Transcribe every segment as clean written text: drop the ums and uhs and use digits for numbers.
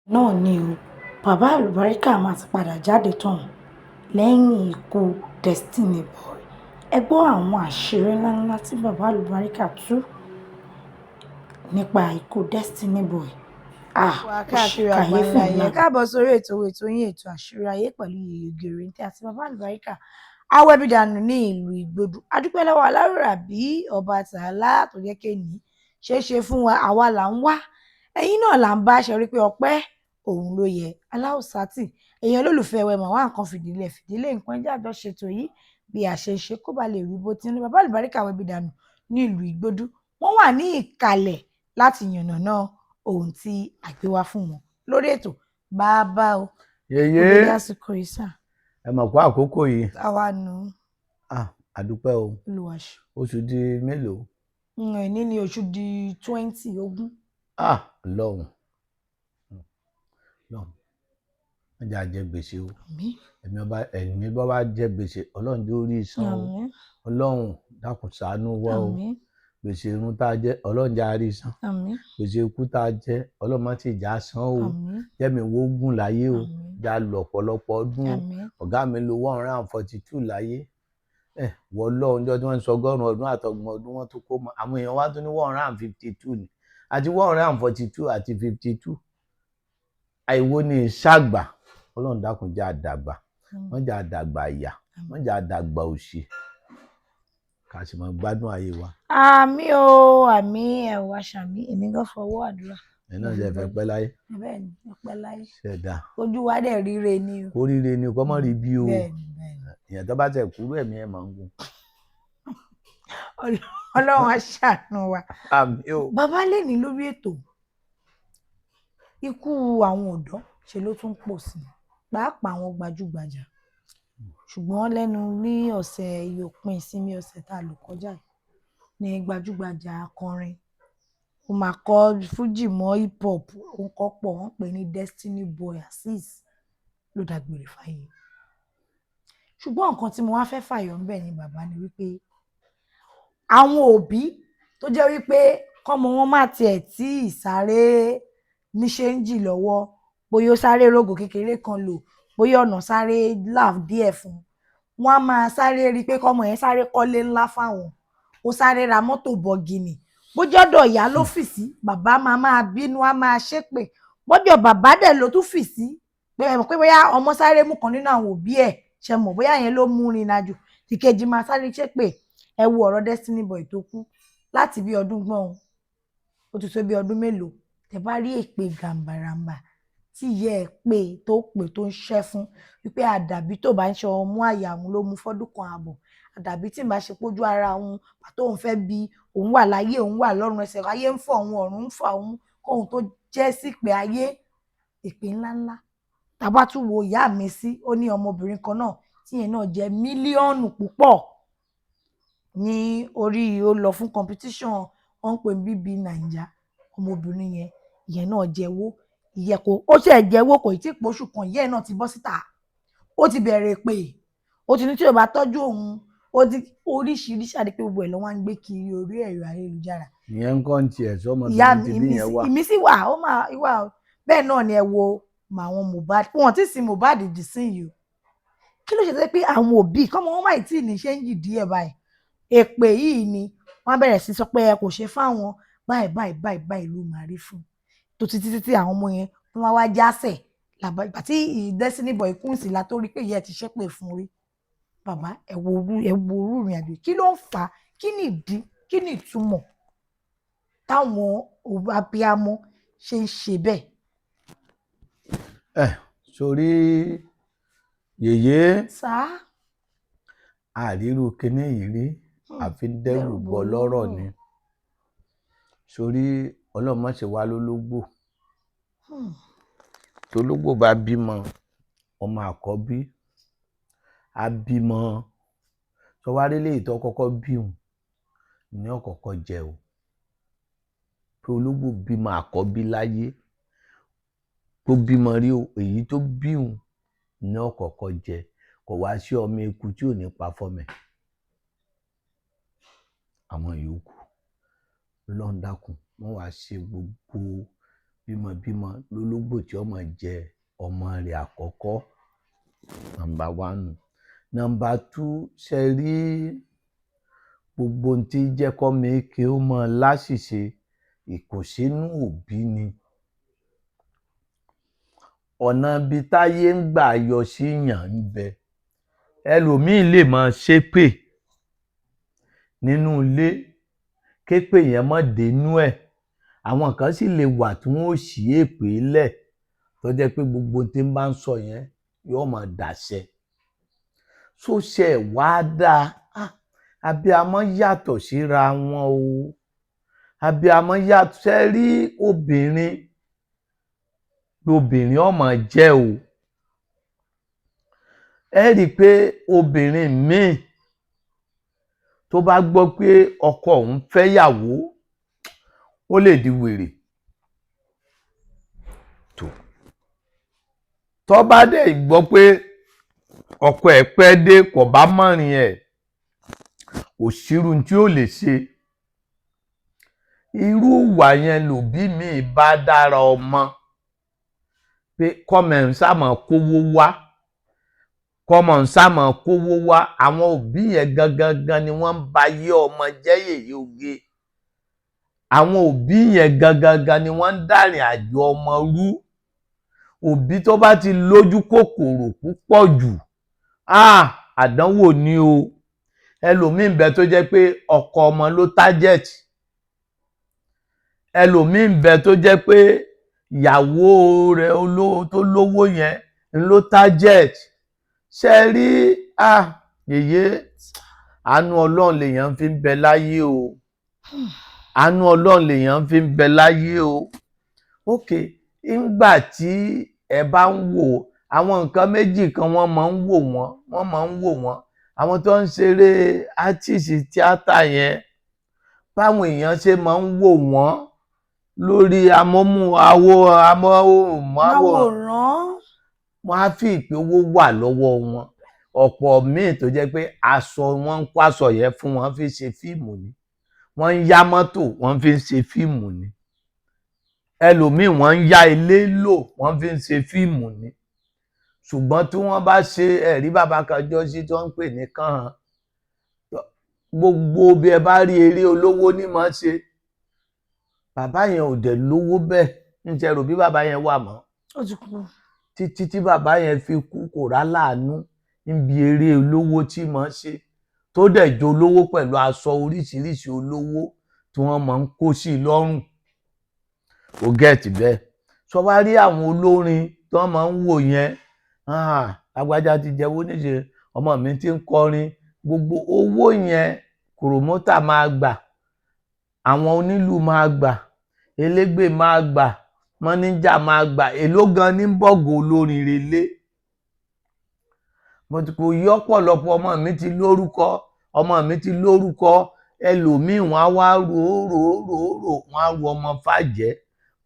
Náà ni o. Bàbá Àlùbáríkà máa ti padà jáde tán lẹ́yìn ikú Destiny Boy. Ẹ gbọ́ àwọn àṣírí ńláńlá tí Bàbá Àlùbáríkà tú nípa ikú Destiny Boy. Ah, Wà ó ṣe káàkiri kàyéfì àgbáńlá ayé. ńlá. Káàbọ̀ sórí ètò yín, ètò Àṣírí Ayé, pẹ̀lú Yèyé Ògèrèǹté àti Bàbá Àlùbáríkà Awẹ́bídànù ní ìlú Ìgbòdù. Adúpẹ́ lọ́wọ́ Alárùrà bí ọba tààlà tó jẹ́ kéènì ṣeé ṣe fún wa. Àwa là ń wá, ẹ̀yin náà là ń bá ṣe rí pé ọpẹ́ òun ló yẹ aláùsátì. Èèyàn olólùfẹ́ wẹ̀ mà wá nǹkan fìdílé fìdílé nǹkan ẹjẹ́ àjọṣètò yìí bí a ṣe ń ṣe kó ba lè rí bó ti ń rí. Bàbá Àlùbáríkà Awẹ́bídànù ní ìlú Ìgbòdù, wọ́n wà ní ìkàlẹ̀ láti yànnàná ohun tí a gbé wá fún wọn lórí ètò. Bàbá o. Yèyé. Òde lásìkò yìí sà. Ẹ mọ̀ pé àkókò yìí. Àwa nù. Ah, àdúpẹ́ o. Olùwàṣù. Oṣù di mélòó? Ẹni ní oṣù di 20, 20. Ah, Ọlọ́run, Ọlọ́run wọ́n jẹ́ àjẹ gbèsè o. Àmín. Ẹ̀mí ọba, ẹ̀mí bá wá jẹ gbèsè, Ọlọ́run jẹ́ orí san o. Àmín. Ọlọ́run dákun ṣàánú wa o. Àmín. Gbèsè irun tá a jẹ, Ọlọ́run jẹ́ àárí san. Àmín. Gbèsè ikú tá a jẹ, Ọlọ́run má ti jà san o. Àmín. Jẹ́mi wo gùn láyé o. Àmín. Já lọ ọ̀pọ̀lọpọ̀ ọdún o. Àmín. Ọ̀gá mi lo 142 láyé. Ẹ wọ Ọlọ́run, jọ tí wọ́n ń sọ 100 ọdún àtọgbọ̀n ọdún, wọ́n tó kó mọ àwọn èèyàn wá tún ní 152 ni àti 142 àti 52. Àìwo ni ìṣàgbà. Ọlọ́run dákun jẹ́ àdàgbà, wọ́n jẹ́ àdàgbà ìyà, wọ́n jẹ́ àdàgbà òṣì, ká sì máa gbádùn ayé wa. Àmín o, àmín. Ẹ wá ṣàmì, èmi gan fọwọ́ àdúrà. Ẹ náà ṣe fẹ́ pẹ́ láyé. Bẹ́ẹ̀ ni, ọpẹ́ láyé. Ṣẹ̀dá. Ojú wa dẹ̀ ríre ni o. Oríire ni kọ́ mọ́ rí bí o. Bẹ́ẹ̀ni. Ìyẹn tó bá tẹ̀ kúrú, ẹ̀mí ẹ̀ máa ń gùn. Ọlọ́run á ṣàánú wa. Àmín o. Bàbá, lè ní lórí ètò, ikú àwọn ọ̀dọ́ ṣe ló tún pọ̀ sí i, pàápàá àwọn gbajúgbajà. Ṣùgbọ́n lẹ́nu ní ọ̀sẹ̀ òpin ìsinmi ọ̀sẹ̀ tá a lò kọjá yìí ní gbajúgbajà akọrin, ó máa kọ fújì mọ́ hip hop, ó ń kọ́ pọ̀, wọ́n pè ní Destiny Boy Azeez, ló dágbére fáyé. Ṣùgbọ́n nǹkan tí mo wá fẹ́ fàyọ ńbẹ̀ ni, bàbá, ni wípé àwọn òbí tó jẹ́ wípé kọ́mọ wọn má tiẹ̀ tí ì sáré ní ṣéńjì lọ́wọ́, bóyá ó sáré rógò kékeré kan lò, bóyá ọ̀nà sáré là díẹ̀ fún un, wọ́n á máa sáré rí i pé kọ́mọ yẹn sáré kọ́lé ńlá fáwọn, ó sáré ra mọ́tò bọ̀gìnì. Bójú ọ̀dọ̀ ìyá ló fì sí, bàbá máa máa bínú, á máa ṣépè. Bọ́jọ̀ bàbá dẹ̀ ló tún fì sí pé ẹ mọ̀ pé bóyá ọmọ sáré mú kan nínú àwọn òbí ẹ̀ ṣe mọ̀, bóyá yẹn ló mú rìn àjò, ìkejì máa sáré ṣépè. Ẹ wo ọ̀rọ̀ Destiny Boy tó kú láti bí ọdún gbọ́n, ó ti tó bí ọdún mélòó. Tẹ bá rí èpè gàǹbàràǹbà tí ìyá ẹ̀ pé tó pè tó ń ṣẹ́ fún wípé àdàbí tó bá ń ṣe ọmú àyà òun ló mú fọ́dún kan ààbọ̀, àdàbí tí ń bá ṣe pójú ara òun pàtó òun fẹ́ bí òun wà láyé, òun wà lọ́run, ẹsẹ̀ ayé ń fọ̀ òun, ọ̀run ń fà òun, kóun tó jẹ́ sípè ayé, èpè ńláńlá. Tàbá tún wo ìyá mi sí, ó ní ọmọbìnrin kan náà tí yẹn náà jẹ́ mílíọ̀nù púpọ̀ ní orí, ó lọ fún competition wọ́n ń pè ní BB Naija. Ọmọbìnrin yẹn, ìyẹn náà jẹ́wọ́, ìyẹn kò ó ṣe jẹ́wọ́, kò tí ì pọ̀ṣù kan, ìyẹn náà ti bọ́ síta, ó ti bẹ̀rẹ̀ pé ó ti ní tí ò bá tọ́jú òun, ó ti oríṣiríṣi àti pé gbogbo ẹ̀ ló wá ń gbé kiri orí ẹ̀rọ ayélujára. Ìyẹn ń kọ́ ń tiẹ̀ sọ́mọ ìyá tuntun ti bí yẹn wà. Ìmísí wà, ó máa wà bẹ́ẹ̀ náà ni. Ẹ wo àwọn Mohbad, wọn ti sin Mohbad dì sí yìí o. Kí ló ṣe tó pé àwọn òbí kọ́mọ wọn máa tí ì ní ṣe ń yì díẹ̀ báyìí, èpè yìí ni wọ́n bẹ̀rẹ̀ sí sọ pé ẹ kò ṣe fáwọn báyìí báyìí báyìí báyìí ló máa rí fún tó títí títí àwọn ọmọ yẹn wọ́n wá wá jásẹ̀ làbá ìgbà tí Destiny Boy kún sí la tó rí pé ìyá ẹ ti ṣépè fún rí. Bàbá, ẹ wo orú, ẹ wo orú ìrìn àjò, kí ló ń fà á? Kí ni ìdí, kí ni ìtumọ̀ táwọn abiyamọ ṣe ń ṣe bẹ́ẹ̀? Ẹ sórí, yèyé. Sá. Àrírú kinní yìí rí, àfi ń dẹ́rù bọ lọ́rọ̀ ni. Sórí, Ọlọ́run má ṣe wá lólógbò. Tológbò bá bímọ, ọmọ àkọ́bí á bímọ, tó wá rí léyìí tó kọ́kọ́ bí òun ní ọ̀kọ̀ọ̀kọ̀ jẹ o, pé ológbò bímọ àkọ́bí láyé tó bímọ rí o, èyí tó bí òun ní ọ̀kọ̀ọ̀kọ̀ jẹ. Kò wá sí ọmọ eku tí ò ní pa fọ́mọ ẹ̀. Àwọn yòókù, Ọlọ́run dákun, wọ́n wá ṣe gbogbo Bímọbímọ lólógbò tí ó máa jẹ ọmọ rẹ̀ àkọ́kọ́. Number one nù. Number two, ṣe rí gbogbo ohun tí jẹ́ kọ́mọ èké ó máa láṣìṣe, ìkùnsínú òbí ni. Ọ̀nà ibi táyé ń gbà yọ síyàn ń bẹ. Ẹlòmíín lè máa ṣépè nínú ilé, képè yẹn má dénú ẹ̀. Àwọn kan sì lè wà tí wọ́n ó ṣí èpè lẹ̀, tó jẹ́ pé gbogbo tí ń bá ń sọ yẹn yóò máa dàṣẹ. Sóṣẹ wá dáa? Ah, abiyamọ yàtọ̀ síra wọn o. Abiyamọ yàtọ̀. Ṣe rí, obìnrin lobìnrin ó máa jẹ́ o. Ẹ rí i pé obìnrin míì tó bá gbọ́ pé ọkọ òun fẹ́yàwó, ó lè di wèrè. Tó bá dẹ̀ gbọ́ pé ọkọ ẹ̀ pẹ́ dé, kò bá mọ̀rìn ẹ̀, kò sírú tí ó lè ṣe. Irú ìwà yẹn lòbí míì bá dára ọmọ pé kọ́mọ ẹ̀ ń sá máa kówó wá, kọ́mọ ń sá máa kówó wá. Àwọn òbí yẹn gangan gan ni wọ́n ń ba ayé ọmọ jẹ́ yèyé oge. Àwọn òbí yẹn gangan gan ni wọ́n ń dàrìn àjò ọmọ rú. Òbí tó bá ti lójú kòkòrò púpọ̀ jù, àdánwò ni o. Ẹlòmíín bẹ tó jẹ́ pé ọkọ ọmọ ló target. Ẹlòmíín bẹ tó jẹ́ pé ìyàwó rẹ̀ olówó tó lówó yẹn ló target. Ṣe rí, yèyé, àánú Ọlọ́run lèèyàn fi ń bẹ láyé o. Àánú Ọlọ́run lèèyàn fi ń bẹ láyé o. Ok, ńgbà tí ẹ bá ń wò àwọn nǹkan méjì kan, wọ́n máa ń wò wọ́n, wọ́n máa ń wò wọ́n. Àwọn tó ń ṣeré artist tíátà yẹn, báwọn èèyàn ṣe máa ń wò wọ́n lórí amóhùnmáwòrán, wọ́n á fi ìpè owó wà lọ́wọ́ wọn. Ọ̀pọ̀ míì tó jẹ́ pé aṣọ wọn ń kó aṣọ yẹn fún wọn fi ṣe fíìmù ni, wọ́n ń yá mọ́tò wọ́n fi ń ṣe fíìmù ni, ẹlòmíì wọ́n ń yá ilé lò wọ́n fi ń ṣe fíìmù ni. Ṣùgbọ́n tí wọ́n bá ṣe ẹ̀rí bàbá kan jọ sí tí wọ́n ń pè ní kàn, gbogbo bí ẹ bá rí eré olówó ní mọ̀ ṣe. Bàbá yẹn ò dẹ̀ lówó bẹ́ẹ̀. Ń ṣe rò bí bàbá yẹn wà mọ́? Ó ti kú. Títí tí bàbá yẹn fi kú, kò rá láàánú níbi eré olówó tí mọ̀ ṣe, tó dẹ̀ jó olówó pẹ̀lú aṣọ oríṣiríṣi olówó tí wọ́n máa ń kó sí i lọ́rùn. Ó gẹ̀ẹ́tì bẹ́ẹ̀. Sọ wá rí àwọn olórin tí wọ́n máa ń wò yẹn, lágbájá ti jẹ́wọ́ níṣe, ọmọ mi ti ń kọrin, gbogbo owó yẹn kòròmọ́tà máa gbà, àwọn onílù máa gbà, elégbè máa gbà, mọ́níjà máa gbà, èló gan ní bọ́ọ̀gù olórin relé. But kò yí ọ̀pọ̀lọpọ̀. Ọmọ mi ti lórúkọ, ọmọ mi ti lórúkọ. Ẹlòmíì wọn á wá rò ó rò ó rò ó rò, wọn á ro ọmọ fàjẹ́,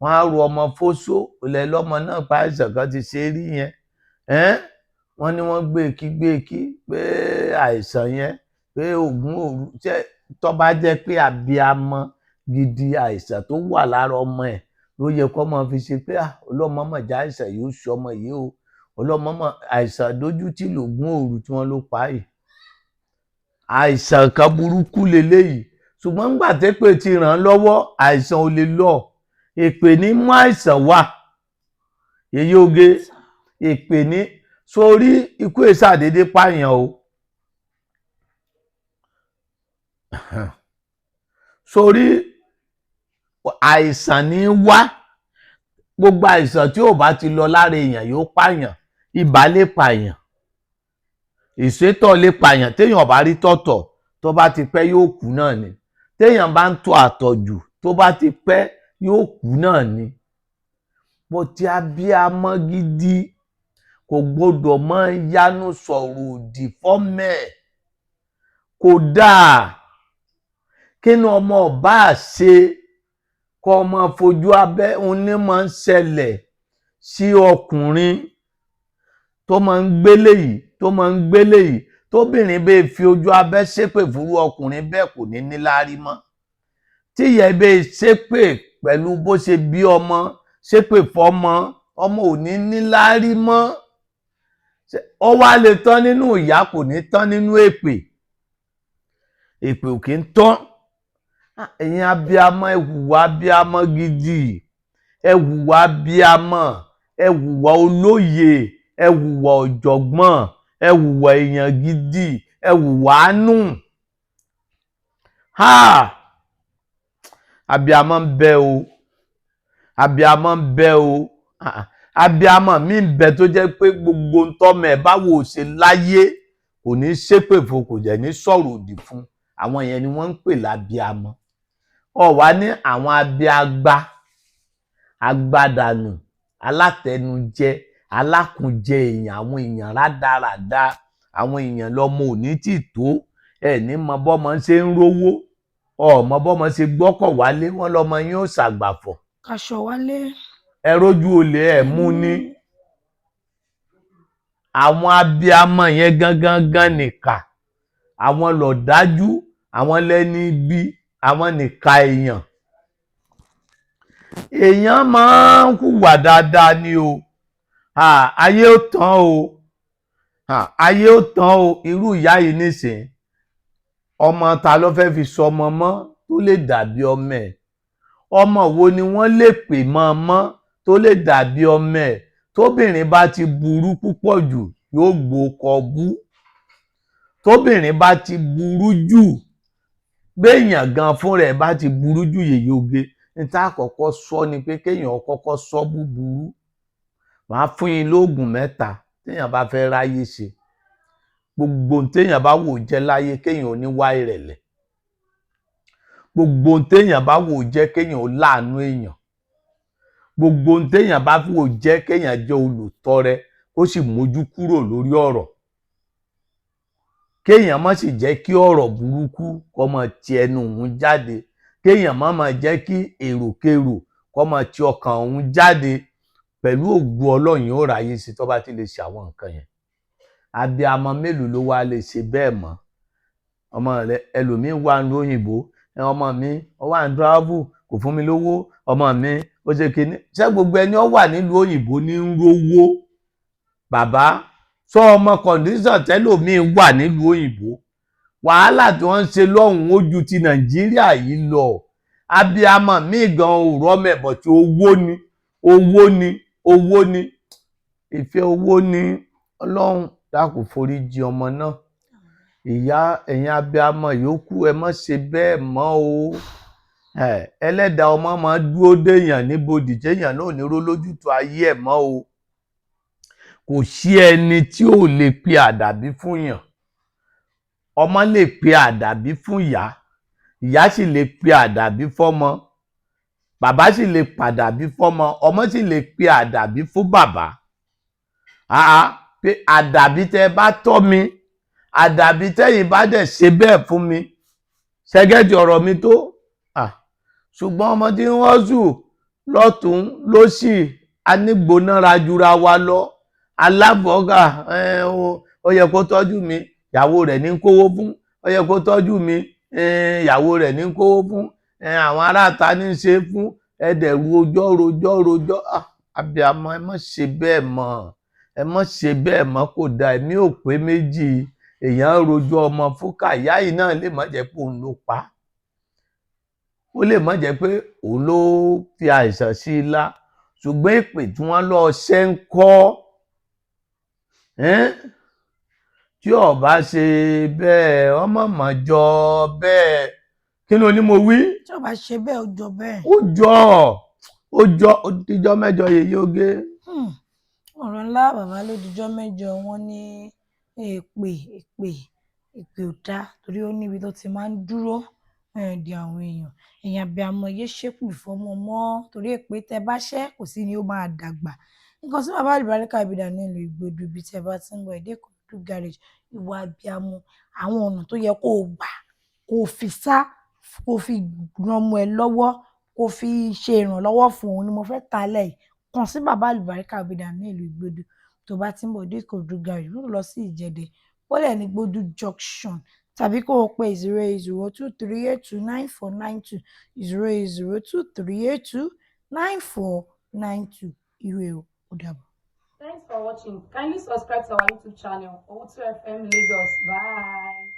wọn á ro ọmọ fóṣó ilẹ̀ lọ́mọ náà pa. Àìsàn kan ti ṣe é rí yẹn, wọ́n ní wọ́n gbé kí gbé kí pé àìsàn yẹn, pé oògùn òru ṣe. Tó bá jẹ́ pé àbíamọ gidi, àìsàn tó wà lára ọmọ ẹ̀ ló yẹ kó máa fi ṣe pé ọlọ́mọ mọ̀ já àìsàn yìí ó ṣe ọmọ yìí o, ọlọ́mọ mọ̀ àìsàn dójútì lògùn òru tí wọ́n ló pa yìí, àìsàn kan burúkú leléyìí. Ṣùgbọ́n ńgbà tépè ti ràn án lọ́wọ́, àìsàn ò lè lọ. Èpè ní mú àìsàn wá, èyí oge. Èpè ní sórí ikú èsàdédé pààyàn o. Sórí àìsàn ní wá. Gbogbo àìsàn tí ò bá ti lọ lára èèyàn yóò pààyàn. Ibà lè pààyàn, ìsétọ̀ lè pààyàn. Téèyàn bá rí tọ̀tọ̀, tó bá ti pẹ́ yóò kú náà ni. Téèyàn bá ń tọ̀ àtọ̀jù, tó bá ti pẹ́ yóò kú náà ni. Bó ti abíamọ gidi kò gbọdọ̀ máa yanu sọ̀rọ̀ òdì fọ́mẹ̀, kò dáa. Kí ni ọmọ ọba ṣe kọ́ ọmọ fojú abẹ́ òní máa ń ṣẹlẹ̀ sí ọkùnrin tó máa ń gbélé yìí, tó máa ń gbélé yìí, tóbìnrin bẹ́ẹ̀ fi ojú abẹ́ ṣépè fúru ọkùnrin bẹ́ẹ̀, kò ní níláárí mọ́. Tíyẹ̀ bẹ́ẹ̀ ṣépè pẹ̀lú bó ṣe bí ọmọ ṣépè fọ́mọ, ọmọ ò ní níláárí mọ́. Ó wá lè tán nínú ìyá, kò ní tán nínú èpè. Èpè ò kí ń tán. Ẹ̀yin abiyamọ, ẹ hùwà abiyamọ gidi, ẹ hùwà abiyamọ, ẹ hùwà olóye, ẹ hùwà ọ̀jọ̀gbọ́n, ẹ hùwà èèyàn gidi, ẹ hùwà àánú. Abiyamọ ń bẹ o, abiyamọ ń bẹ o. Abiyamọ mi ń bẹ tó jẹ́ pé gbogbo ntọ́mọ ẹ̀ báwo ṣe láyé kò ní ṣépè fún, kò jẹ́ ní sọ̀rọ̀ òdì fún. Àwọn yẹn ni wọ́n ń pè lábíamọ. Ọ wá ní àwọn abiagba, agbádànù, alátẹnujẹ, alákùnjẹ èèyàn, àwọn èèyàn rádaràda, àwọn èèyàn lọmọ ò ní tì tó ẹ ní mọ bọ́mọ ṣe ń rówó, ọmọ bọ́mọ ṣe gbọ́kọ̀ wálé, wọ́n lọmọ yín ó ṣàgbàfọ̀. Kaṣọ wálé. Ẹ rójú olè ẹ mú ní. Àwọn abiamọ yẹn gangan gan nìkà, àwọn lọ̀dájú, àwọn lẹ́ni ibi, àwọn nìkà èèyàn. Èèyàn máa ń hùwà dáadáa ni o. Ayé ó tán o, ayé ó tán o. Irú ìyá yìí nísìn, ọmọ ta ló fẹ́ fi sọmọ mọ́ tó lè dàbí ọmọ ẹ̀? Ọmọ wo ni wọ́n lè pè mọ́ mọ́ tó lè dàbí ọmọ ẹ̀? Tóbìnrin bá ti burú púpọ̀ jù yóò gbókọ bú. Tóbìnrin bá ti burú jù, béèyàn gan fúnra ẹ̀ bá ti burú jù, yèyé oge ní tá àkọ́kọ́ sọ ni pé kéèyàn kọ́kọ́ sọ búburú. Màá fún yín lóògùn mẹ́ta téèyàn bá fẹ́ ráyé ṣe. Gbogbo téèyàn bá wò jẹ́ láyé, kéèyàn ò ní wá ìrẹ̀lẹ̀. Gbogbo téèyàn bá wò jẹ́, kéèyàn ò láàánú èèyàn. Gbogbo téèyàn bá wò jẹ́, kéèyàn jẹ́ olùtọrẹ, kó sì mójú kúrò lórí ọ̀rọ̀. Kéèyàn má sì jẹ́ kí ọ̀rọ̀ burúkú kó máa ti ẹnu òun jáde. Kéèyàn má máa jẹ́ kí èròkerò kó máa ti ọkàn òun jáde. Pẹ̀lú ògo Ọlọ́run yóò ráyè sí tó bá ti lè ṣe àwọn nǹkan yẹn. Abiyamọ mélòó ló wá lè ṣe bẹ́ẹ̀ mọ́? Ọmọ rẹ ẹlòmíín wà ní òyìnbó, ọmọ mi ó wà ní travel kò fún mi lówó, ọmọ mi ó ṣe kinní. Ṣé gbogbo ẹni ó wà nílùú òyìnbó ní ń rówó? Bàbá sọ ọmọ condition tẹ́lòmíín wà nílùú òyìnbó, wàhálà tí wọ́n ń ṣe lọ́hùn-ún ó ju ti Nàìjíríà yìí lọ. Abiyamọ míì gan ò rọ́mẹ̀bọ̀ tí owó ni, owó ni, owó ni, ìfẹ́ owó ni. Ọlọ́run dákun forí jì ọmọ náà. Ìyá ẹ̀yin abiyamọ yòókù, ẹ má ṣe bẹ́ẹ̀ mọ́ o. Ẹlẹ́dàá ọmọ máa dúró déèyàn níbodì téèyàn náà ò ní ró lójútu ayé ẹ̀ mọ́ o. Kò sí ẹni tí ò lè pe àdàbí fún yàn. Ọmọ lè pe àdàbí fún ìyá, ìyá sì lè pe àdàbí fọ́mọ, bàbá sì lè pàdàbí fọ́mọ, ọmọ sì lè pe àdàbí fún bàbá. Pé àdàbí tẹ́ bá tọ́ mi, àdàbí tẹ́yìn bá dẹ̀ ṣe bẹ́ẹ̀ fún mi, ṣẹ́gẹ́tì ọ̀rọ̀ mi tó. Ṣùgbọ́n ọmọ tí wọ́n sùn lọ́tún lósì, anígbónára jura wa lọ. Alábọ̀ọ́gà, ó yẹ kó tọ́jú mi, ìyàwó rẹ̀ ní kówó fún, ó yẹ kó tọ́jú mi, ìyàwó rẹ̀ ní kówó fún, àwọn aráàta ní í ṣe fún, ẹ̀dẹ̀ rojọ́ rojọ́ rojọ́. Abiyamọ, ẹ má ṣe bẹ́ẹ̀ mọ́, ẹ má ṣe bẹ́ẹ̀ mọ́, kò dáa. Ẹ̀mí ò pé méjì, èèyàn rojọ́ ọmọ fúkà. Ìyá yìí náà lè má jẹ́ pé òun ló pa á, ó lè má jẹ́ pé òun ló fi àìsàn sí i lá, ṣùgbọ́n èpè tí wọ́n lọ ṣẹ́ ń kọ́ tí ó bá ṣe bẹ́ẹ̀, ọmọ mọ̀ jọ bẹ́ẹ̀. Kí ló ní mo wí? Tí ó bá ṣe bẹ́ẹ̀, ó jọ bẹ́ẹ̀. Ó jọ, ó jọ. Ó dijọ́ mẹ́jọ, yèyé oge. Ọ̀rọ̀ ńlá bàbá ló dijọ́ mẹ́jọ. Wọ́n ní èpè, èpè, èpè ò dáa, torí ó níbi tó ti máa ń dúró di àwọn èèyàn. Èèyàn abiyamọ, yé ṣépè fọ́mọ mọ́, torí èpè tẹ́ bá ṣẹ́ kò sí ni ó máa dàgbà. Nǹkan tí bàbá àlùbáríkà Ìbídà nílùú Ìgbòdo, ibi tí ẹ bá ti ń bọ̀, èdè Ìkòròdú garage. Ìwà abiyamọ, àwọn ọ̀nà tó yẹ kó o gbà, kó o fi sá, kó o fi ran ọmọ ẹ lọ́wọ́, kó o fi ṣe ìrànlọ́wọ́ fún òun ni mo fẹ́ ta lẹ̀ yìí. Kàn sí bàbá àlùbáríkà Ìbídà nílùú Ìgbòdo. Tó bá ti ń bọ̀ dé Ìkòròdú garage, ló lọ sí Ìjẹ̀dẹ̀, bọ́lẹ̀ ní Gbódú junction, tàbí kó o pè 08023829492, 080238294. 92. Ire o, ó dàbọ̀. Thanks for watching. Kindly subscribe to our YouTube channel, Owutu FM Lagos. Bye.